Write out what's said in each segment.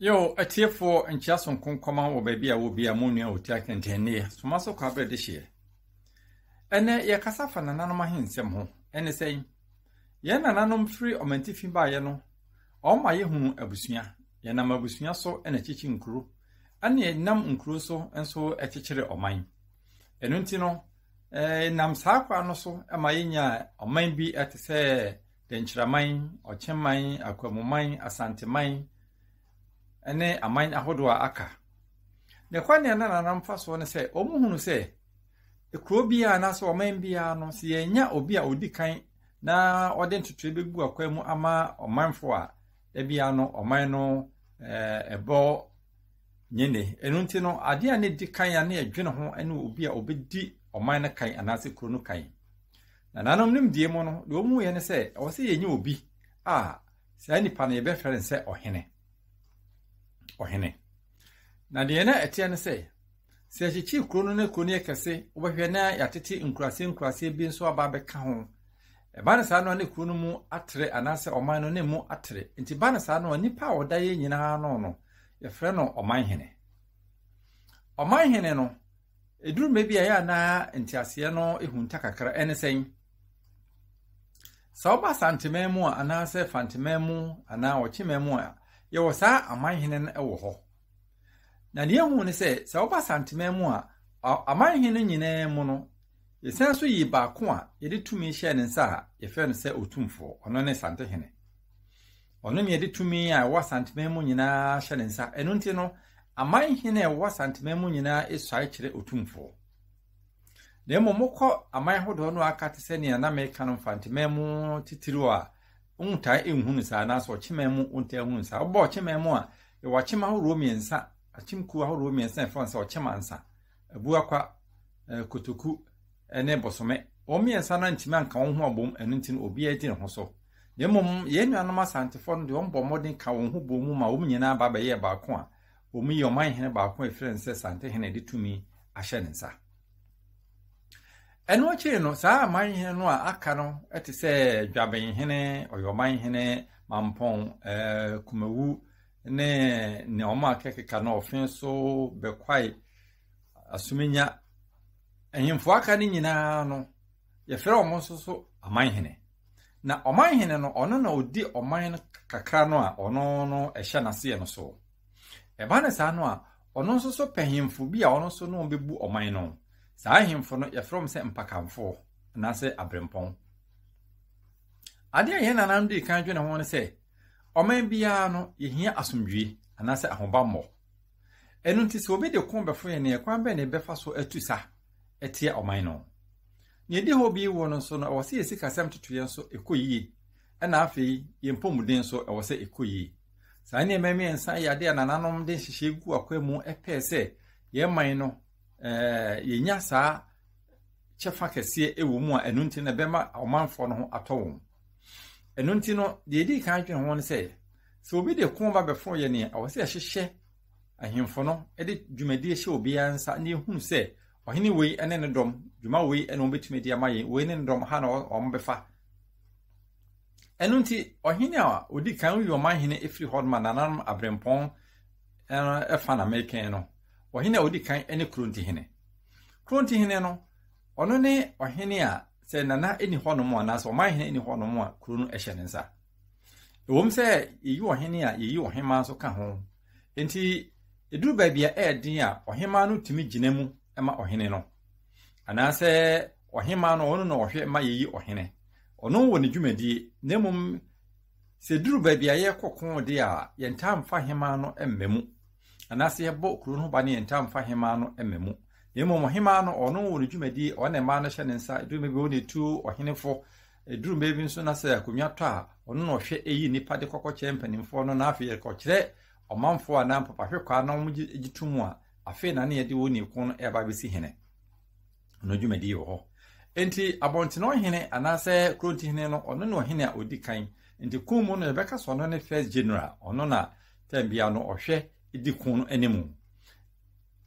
Yo, atiefoɔ nkyia sonko nkɔma wɔ baabi a wɔ bi a mo nua Oti Akɛntɛnnie soma so kɔ abrɛ de hyeɛ. Ɛnɛ yɛkasa fa nananom ahensɛm ho. Ɛne sɛn? Yɛn nananom firi ɔmantifi baeɛ no, wɔn ma yɛhunu abusua. Yɛnam abusua so na ɛkyekye nkuro, ɛna yɛnam nkuro so nso kyekyere ɔman. Ɛno nti no, nam saa kwan no so ma yɛnya ɔman bi te sɛ Dɛnkyiraman, Ɔkyeman, Akwamuman, Asanteman ne aman ahodoɔ a aka. Na kwan nea na nananom fa soɔ ne sɛ, wɔhunu sɛ kuro biara anaasɛ ɔman biara no, sɛ yɛnya obi a ɔdi kan na ɔde ntotoeɛ bɛgu akwan mu ama ɔmanfoɔ a, da biara no ɔman no ɛbɔ nyene. Ɛno nti no, adeɛ a na ɛdi kan a na yɛdwene ho ne obi a ɔbɛdi ɔman no kan anaasɛ kuro no kan. Nananom nimdeɛ mu no, deɛ wɔhuiɛ ne sɛ ɛwɔ sɛ yɛnya obi a saa nipa no yɛbɛfrɛ no sɛ ɔhene. Ɔhene. Na deɛ na ɛteɛ ne sɛ, sɛ yɛkyekyere kuro no na kuro no yɛ kɛse, wobɛhwɛ na yɛatete nkuraseɛ nkuraseɛ bi nso aba abɛka ho. Ɛba no saa no a ne kuro no mu atere anaasɛ ɔman no ne mu atere. Nti ba no saa no a nipa a ɔda yɛ nyinaa no no, yɛfrɛ no ɔmanhene. Ɔmanhene no, ɛduru mmerɛ bi a ɛyɛ a na nteaseɛ no ehunta kakra. Ɛne sɛn? Sɛ woba Asanteman mu a anaasɛ Fanteman mu anaa Ɔkyeman mu a, yɛwɔ saa amanhene no wɔ hɔ. Na deɛ ehu ne sɛ, sɛ woba Asanteman mu a, amanhene no nyinaa mu no, yɛsan so yi baako a yɛde tumi hyɛɛ ne nsa a yɛfrɛ no sɛ Otumfoɔ. Ɔno ne Santehene. Ɔno ne yɛde tumi a ɛwɔ Asanteman mu nyinaa hyɛ ne nsa. Ɛno nti no, amanhene a ɛwɔ Asanteman mu nyinaa esuae kyerɛ Otumfoɔ. Na mmom mokɔ aman ahodoɔ no aka te sɛ nea na meka no Mfanteman mu titiriw a, wontaa nhu no saa anaasɛ Ɔkyeman mu wontaa nhu no saa. Wobɔ Ɔkyeman mu a, yɛwɔ akyem ahoroɔ mmiɛnsa, akyem kuo ahoroɔ mmiɛnsa a yɛfrɛ no sɛ Ɔkyemansa, Abuakwa, Kotoku ne Bosome. Wɔn mmiɛnsa no antumi anka wɔn ho abom, ɛno nti no obiara di ne ho so. Na mmom yɛn nuanom Asantefoɔ no deɛ wɔn bɔ mmɔden ka wɔn ho bɔ mu ma wɔn nyinaa ba bɛyɛɛ baako a wɔn yi ɔmanhene baako a yɛfrɛ no sɛ Santehene de tumi ahyɛ ne nsa. Ɛno akyiri no, saa amanhene no a aka no te sɛ Dwabenhene, Ɔyɔmanhene, Mampɔn, Kumawu ne nea wɔn a akekeka no Ɔfe so, Bɛkwae, Asomenya. Ahemfo aka no nyinaa no, yɛfrɛ wɔn nso so amanhene. Na ɔmanhene no, ɔno na ɔdi ɔman no kakra no a ɔno no ɛhyɛ n'aseɛ no so. Ɛba no saa no a, ɔno nso so pɛ hemfo bi a ɔno nso ne wɔn bɛbu ɔman no. Saa ahemfo no, yɛfrɛ wɔn sɛ mpakamfoɔ anaasɛ aberempɔn. Adeɛ a yɛn nananom dii kan dwene ho ne sɛ, ɔman biara no, yɛhia asomdwie anaasɛ ahobammɔ. Ɛno nti sɛ obi de ko bɛfo yɛn a, kwan bɛn na yɛbɛfa so atu sa atia ɔman no? Nea ɛdi hɔ bi wɔ no nso no, ɛwɔ sɛ yɛn sikasɛm totoeɛ nso ɛkɔ yie, ɛna afei yɛn mpɔmuden nso ɛwɔ sɛ ɛkɔ yie. Saa nneɛma mmiɛnsa yɛ adeɛ a nananom de nhyehyɛ gu akwan mu pɛɛ sɛ yɛn man no yɛnya saa kyɛfa kɛseɛ wɔ mu a ɛno nti no ɛbɛma ɔmanfoɔ no ho atɔ wɔn. Ɛno nti no, deɛ ɛdi kan dwene ho ne sɛ, sɛ obi de ko ba bɛfo yɛn a, ɛwɔ sɛ yɛhyehyɛ ahemfo no de dwumadie hyɛ obiara nsa na yɛhunu sɛ ɔhene wei ne ne dɔm, dwuma wei na wɔbɛtumi de ama yɛn, wei ne ne dɔm, ha na wɔn bɛfa. Ɛno nti, ɔhene a ɔdi kan woyi ɔmanhene firi hɔ ma nananom aberempɔn ɛfa na mekɛn no, ɔhene a ɔdi kan ne Kurontihene. Kurontihene no, ɔno ne ɔhene a sɛ nana ni hɔnom anaasɛ ɔmanhene ni hɔnom a kuro no hyɛ ne nsa. Ɛwom sɛ yɛyi ɔhene a yɛyi ɔhemmaa nso ka ho. Nti ɛduru baabi a ɛyɛ den a ɔhemmaa no tumi gyina mu ma ɔhene no. Anaasɛ ɔhemmaa no ɔno na ɔhwɛ ma yɛyi ɔhene. Ɔno wɔ ne dwumadie, na mmom sɛ ɛduru baabi a yɛrekɔ ko de a yɛntaa mfa hemmaa no mma mu. Anaasɛ yɛbɔ kuro no ho ba no yɛntaa mfa hemmaa no mma mu. Na mmom ɔhemmaa no ɔno wɔ ne dwumadie, ɔno na mmaa no hyɛ ne nsa, ɛduru baabi ɔno na ɛtu ɔhenefo, ɛduru baabi nso na sɛ akonnwa tɔ a ɔno na ɔhwɛ ɛyi nnipa de kɔkɔkyerɛ mpanimfoɔ no na afei yɛkɔkyerɛ ɔmanfoɔ anaa mpapahwekwaa na wɔn gye to mu a afei na ne yɛde wɔn ni ko no ɛreba abɛsi hene. Ɔno dwumadie wɔ hɔ. Nti abɔntene ɔhene anaasɛ kurontihene no ɔno ne ɔhene a ɔdi kan. Nti ko mu no yɛbɛka sɛ ɔno ne first general, ɔno na time biara no ɔhwɛ di ko no anim.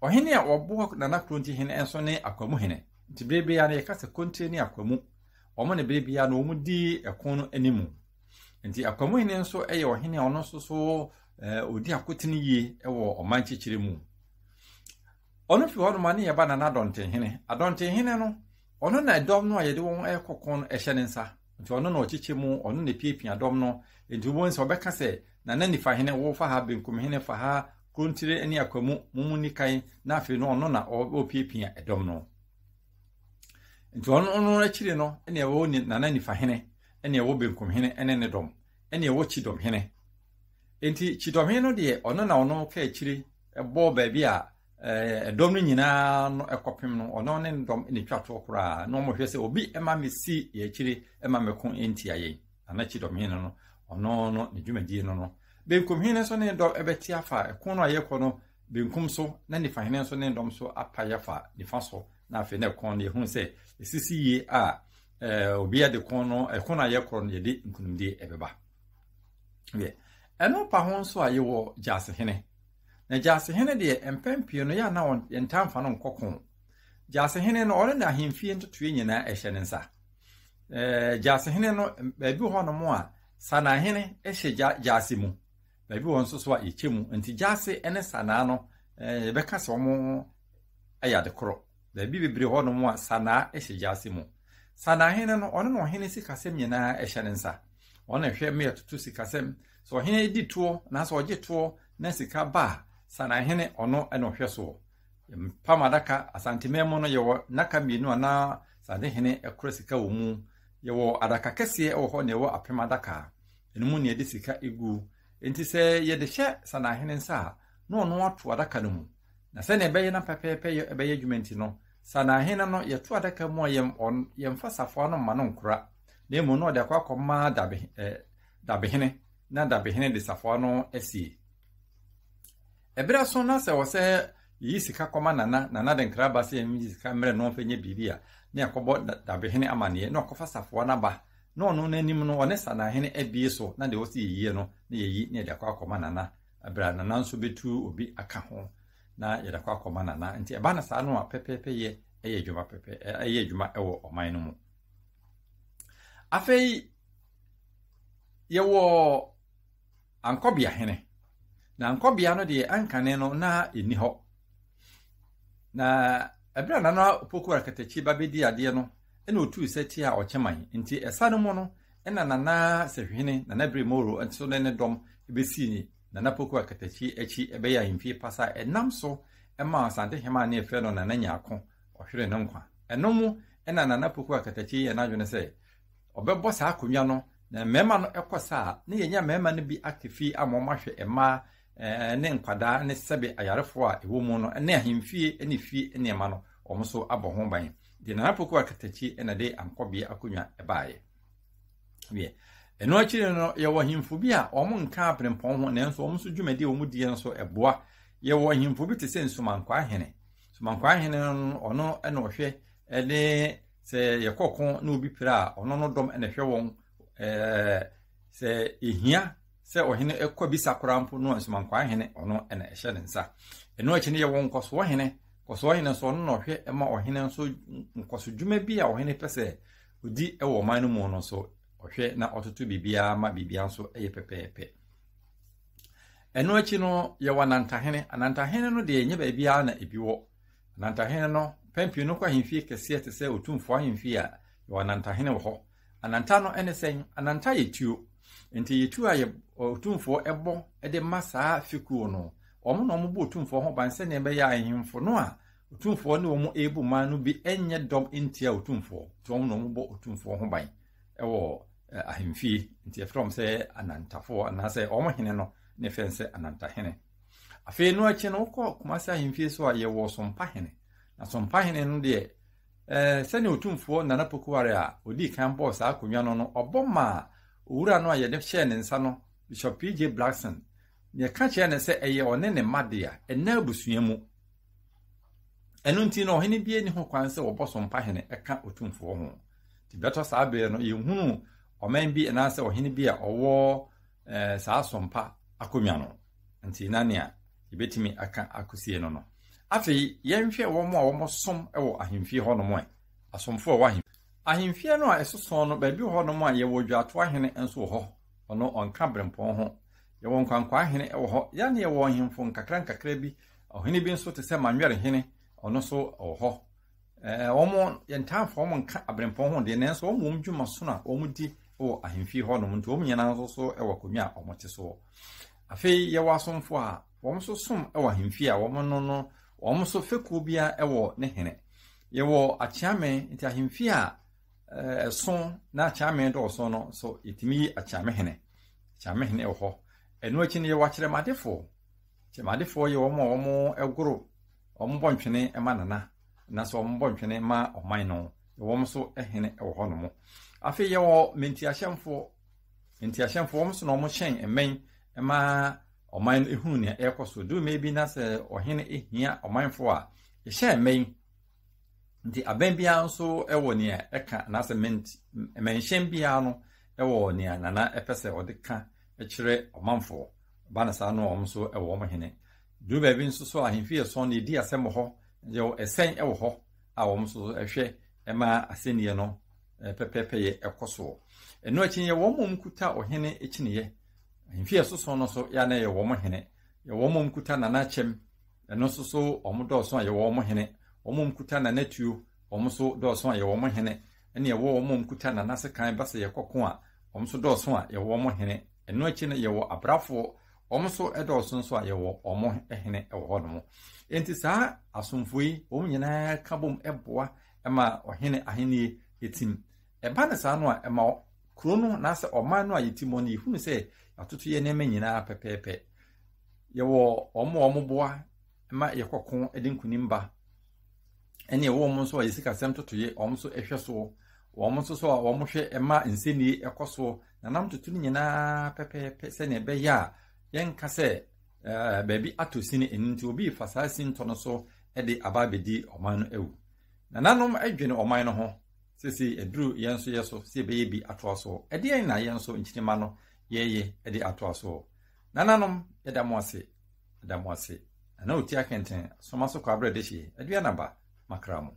Ɔhene a ɔboa nana kurontihene nso ne akwamuhene. Nti bere biara no yɛka sɛ kontire ne akwamu. Wɔn ne bere biara no wɔn di ɛko no anim. Nti akwamuhene nso yɛ ɔhene a ɔno nso so ɔdi akotene yie wɔ ɔman kyekyere mu. Ɔno fi hɔnom a ne yɛba Nana Adɔntenhene. Adɔntenhene no, ɔno na ɛdɔm no a yɛde wɔn rekɔ ko no hyɛ ne nsa. Nti ɔno na ɔkyekyɛ mu, ɔno na epiapia dɔm no. Nti wobɛhu sɛ ɔbɛka sɛ, Nana Nifahene, wo fa ha, Benkumhene fa ha, Kurontire ne Akwamu, mo mu nni kan, na afei no ɔno na ɔrepiapia ɛdɔm no. Nti ɔno no akyiri no, ɛna ɛwɔ Nana Nifahene, ɛna ɛwɔ Benkumhene ne ne dɔm, ɛna ɛwɔ Kyidɔmhene. Nti Kyidɔmhene no deɛ, ɔno na ɔno ka akyiri bɔ baabi a ɛdɔm no nyinaa no kɔpem no, ɔno ne ne dɔm na ɛtwa toɔ koraa, na wɔhwɛ sɛ obi ma mesi yɛn akyiri ma mɛko ntia yɛn. Nana Kyidɔmhene no, ɔno no ne dwumadie no no. Benkumhene nso ne ne dɔm bɛte afa ɛko no a yɛkɔ no benkum so, na Nifahene nso ne ne dɔm nso apae afa nifa so, na afei na ɛko no yɛhunu sɛ ɛsisi yie a obiara de ko no, ɛko no a yɛkorɔ no yɛde nkunimdie ɛbɛba. Ɛno pa ho nso a yɛwɔ Gyasehene. Na Gyasehene deɛ, mpɛn pii no, yɛ a na yɛntaa mfa no nkɔ ko. Gyasehene no, ɔno na ahemfie ntotoeɛ nyinaa ɛhyɛ ne nsa. Gyasehene no, baabi wɔ hɔnom a, Sanahene hyɛ gya, gyaase mu. Baabi wɔ nso so a yɛkyɛ mu. Nti gyaase ne sanaa no, yɛbɛka sɛ wɔn yɛ ade korɔ. Baabi bebree hɔnom a sanaa hyɛ gyaase mu. Sanahene no, ɔno na ɔhene sikasɛm nyinaa hyɛ ne nsa. Ɔno na ɛhwɛ ma yɛtoto sikasɛm. Sɛ ɔhene di toɔ anaasɛ ɔgye toɔ na sika ba a, Sanahene ɔno na ɔhwɛ soɔ. Mpam adaka, Asanteman mu no yɛwɔ nnaka mmienu a na Asantehene kora sika wɔ mu. Yɛwɔ adaka kɛseɛ wɔ hɔ na yɛwɔ apem adaka. Ɛno mu na yɛde sika gu. Enti sɛ yɛde hyɛ Sanahene nsa a, na ɔno ato adaka no mu. Na sɛnea ɛbɛyɛ na pɛpɛɛpɛ yɛ ɛbɛyɛ adwuma nti no, Sanahene no yɛto adaka mu a yɛmfa safoa no mma no nkora, na mmom na ɔde akɔ akɔma dabe, eh, dabehene, na dabehene de safoa no asie. Ɛberɛ so na sɛ wɔ sɛ yɛyi sika kɔma nana, nana de nkra ba sɛ yɛnyi sika mmerɛ no ɔmfa nyɛ biribi a, na yɛakɔbɔ dabehene amanneɛ, na ɔkɔfa safoa no aba, na ɔno n'anim no ɔne sanahene abie so, na deɛ ɔsɛ yɛyie no na yɛyi na yɛde akɔ akɔma nana, ɛberɛ a nana nso bɛtu obi aka ho na yɛde akɔ akɔma nana. Nti ɛba no saa no a pɛpɛɛpɛ yɛ ɛyɛ adwuma pɛpɛ ɛyɛ adwuma ɛwɔ ɔman no mu. Afei yɛwɔ Ankɔbea hene. Na ankɔbea no deɛ ankane no na ɛnni hɔ. Na ɛberɛ a Nana Opoku Akatakyi ba bɛdii adeɛ no, ɛna ɔtuu sɛ tia Ɔkyeman. Nti ɛsa no mu no, ɛna Nana Sahwihene, Nana Birimoro nso ne ne dɔm bɛsii Nana Poku Akatakyi akyi bɛyɛɛ ahemfie pasa a ɛnam so maa Asantehema a ne yɛfrɛ no Nana Nyarko ɔhweree ne nkwa. Ɛno mu na Nana Poku Akatakyi yɛɛ n'adwene sɛ ɔbɛbɔ saa akonnwa no na mmarima no kɔ sa a, na yɛnya mmarima no bi aka fie ama wɔahwɛ mmaa ne nkwadaa ne sɛbe ayarefoɔ a ɛwɔ mu no ne ahemfie ne fie nneɛma no, wɔn nso abɔ ho ban. Nti Nana Poku Akatakyi na de ankɔbea akonnwa baeɛ. Wiɛ, ɛno akyiri no yɛwɔ ahemfo bi a wɔn nka aberempɔn ho nanso wɔn nso dwumadi a wɔn die nso ɛboa. Yɛwɔ ahemfo bi te sɛ Nsumankwaa hene. Nsumankwaa hene no ɔno na ɔhwɛ ne Sɛ yɛkɔ ko na obi pira a, ɔno no dɔm na ɛhwɛ wɔn. Ɛɛ sɛ ehia sɛ ɔhene kɔ bisa koraa mpo no a, nsumankwaa hene ɔno na ɛhyɛ ne nsa. Ɛno akyi no yɛwɔ nkɔsoɔ hene. Nkɔsoɔ hene nso ɔno na ɔhwɛ ma ɔhene nso nkɔso dwuma bi a ɔhene pɛ sɛ ɔdi wɔ ɔman no mu no nso ɔhwɛ na ɔtoto biribiara ma biribiara nso yɛ pɛpɛɛpɛ. Ɛno akyi no yɛwɔ anantahene. Anantahene no deɛ ɛnyɛ baabiara na ebi wɔ. Anantahene no, mpɛn pii no kɔ ahemfie kɛseɛ te sɛ Otumfoɔ ahemfie a, yɛwɔ Anantahene wɔ hɔ. Ananta no ne sɛn? Ananta yɛ tuo. Nti yɛ tuo a yɛ Otumfoɔ bɔ de ma saa fekuo no. Wɔn na wɔbɔ Otumfoɔ ho ban sɛdeɛ ɛbɛyɛ a ahemfo no a Otumfoɔ ne wɔn rebu man no bi nyɛ dɔm ntia Otumfoɔ. Nti wɔn na wɔbɔ Otumfoɔ ho ban wɔ ahemfie. Nti yɛfrɛ wɔn sɛ Anantafoɔ anaasɛ wɔn hene no ne fɛn sɛ Anantahene. Afei no akyi no, wokɔ Kumasi ahemfie so a, yɛwɔ Sompahene. Na Sompahene no deɛ, eh, sɛnea Otumfoɔ Nana Pokuware a odii kan bɔɔ saa akonnwa no no, ɔbɔ maa owura no a yɛde hyɛɛ ne nsa no, Bishop PJ Blackson, na yɛka kyerɛɛ no sɛ ɛyɛ ɔne ne mma dea, ɛnna abusua mu. Ɛno nti no, ɔhene biara nni ho kwan sɛ wɔbɔ Sompahene ka Otumfoɔ ho. Nti bɛtɔ saa bere no, yɛnhunu ɔman bi anaasɛ ɔhene bi a ɔwɔ eh, saa Sompa akonnwa no. Nti na nea yɛbɛtumi aka akosie no no. Afei yɛnhwɛ wɔn a wɔsom wɔ ahemfie hɔnom ɛ, asomfo a ɛwɔ ahemfie. Ahemfie no a ɛsoso no, baabi wɔ hɔnom a yɛwɔ Dwaatoa hene nso wɔ hɔ, ɔno ɔnka berempɔn ho. Yɛwɔ nkwankwaa hene wɔ hɔ. Yɛne yɛwɔ nhemfo nkakra nkakra bi. Ɔhene bi nso te sɛ Manwɛre hene, ɔno nso wɔ hɔ. Wɔn yɛntaa mfa wɔn nka aberempɔn ho deɛ, nanso wɔn wɔn dwuma sono a wɔdi wɔ ahemfie hɔnom nti wɔn nyinaa nso so wɔ akonnwa a wɔte soɔ. Afei yɛwɔ asomfo a wɔn nso som wɔ ahemfie a wɔn no no wɔn nso fekuo biara wɔ ne hene. Yɛwɔ akyeame nti ahemfie a ɛso na akyeame dɔɔso no so yɛtumi yi akyeame hene. Akyeame hene wɔ hɔ. Ɛno akyi no yɛwɔ akyerɛmadefoɔ. Akyerɛmadefoɔ yɛ wɔn a wɔgoro wɔbɔ ntwene ma nana na sɛ wɔbɔ ntwene ma ɔman no wɔn nso hene wɔ hɔnom. Afei yɛwɔ mentiahyɛmfoɔ. Mentiahyɛmfoɔ wɔn nso na wɔhyɛn mmɛn ma ɔman no ehunu nea ɛrekɔ so. Duru mmɛ bi na sɛ ɔhene ehia ɔmanfoɔ a, yɛhyɛn mmɛn. Nti abɛn biara nso wɔ nea ɛka anaasɛ mmɛnhyɛn biara no wɔ nea nana ɛpɛ sɛ ɔde ka kyerɛ ɔmanfoɔ. Ba no saa no wɔn nso wɔ wɔn hene. Duru baabi nso so ahemfie ɛsɔn na yɛdi asɛm wɔ hɔ. Yɛwɔ ɛsɛn wɔ hɔ a wɔn nso hwɛ ma asɛnniɛ no pɛpɛɛpɛyɛ ɛkɔ soɔ. Ɛno akyi yɛ wɔn a wɔkuta ɔhene kyiniiɛ. Ahemfie ɛsoso no nso yɛ a na yɛ wɔn hene. Yɛ wɔn a wɔkuta nana kyɛm. Ɛno nso so wɔn dɔɔso a yɛ wɔn hene. Wɔn a wɔkuta nana tuo, wɔn nso dɔɔso a yɛ wɔn hene. Ɛne ɛwɔ wɔn a wɔkuta nana sekan ba sɛ yɛkɔko a, wɔn nso dɔɔso a yɛ wɔn hene. Ɛno akyi no yɛwɔ abrafoɔ, wɔn nso dɔɔso nso a yɛwɔ wɔn hene wɔ hɔnom. Enti saa asomfo yi, wɔn nyinaa ka bom boa ma ɔhene ahenni tim. Ɛba no saa no a, ɛma kuro no anaasɛ ɔman no a yɛte mu no, yɛhunu sɛ yɛatoto yɛn nneɛma nyinaa pɛpɛɛpɛ. Yɛwɔ wɔn a wɔboa ma yɛkɔko de nkonim ba. Ɛne ɛwɔ wɔn nso a yɛ sikasɛm totoyɛ, wɔn nso hwɛ soɔ. Wɔn nso so a wɔhwɛ ma nsɛnnie kɔ soɔ. Nanam toto no nyinaa pɛpɛɛpɛ sɛnea ɛbɛyɛ a yɛnka sɛ baabi atɔ sini, ɛno nti obi refa saa sintɔ no so de aba abɛdi ɔman no awu. Nananom dwene ɔman no ho. Seesei aduru yɛn nso yɛ so sɛ yɛbɛyɛ bi atoa soɔ. Ɛdeɛn na yɛn nso nkyirimma no yɛreyɛ de atoa soɔ? Nananom, yɛda mo ase. Yɛda mo ase. Nana Oti Akenten, Soma so Kwabrɛ Dehye, Aduanaba, makra mo.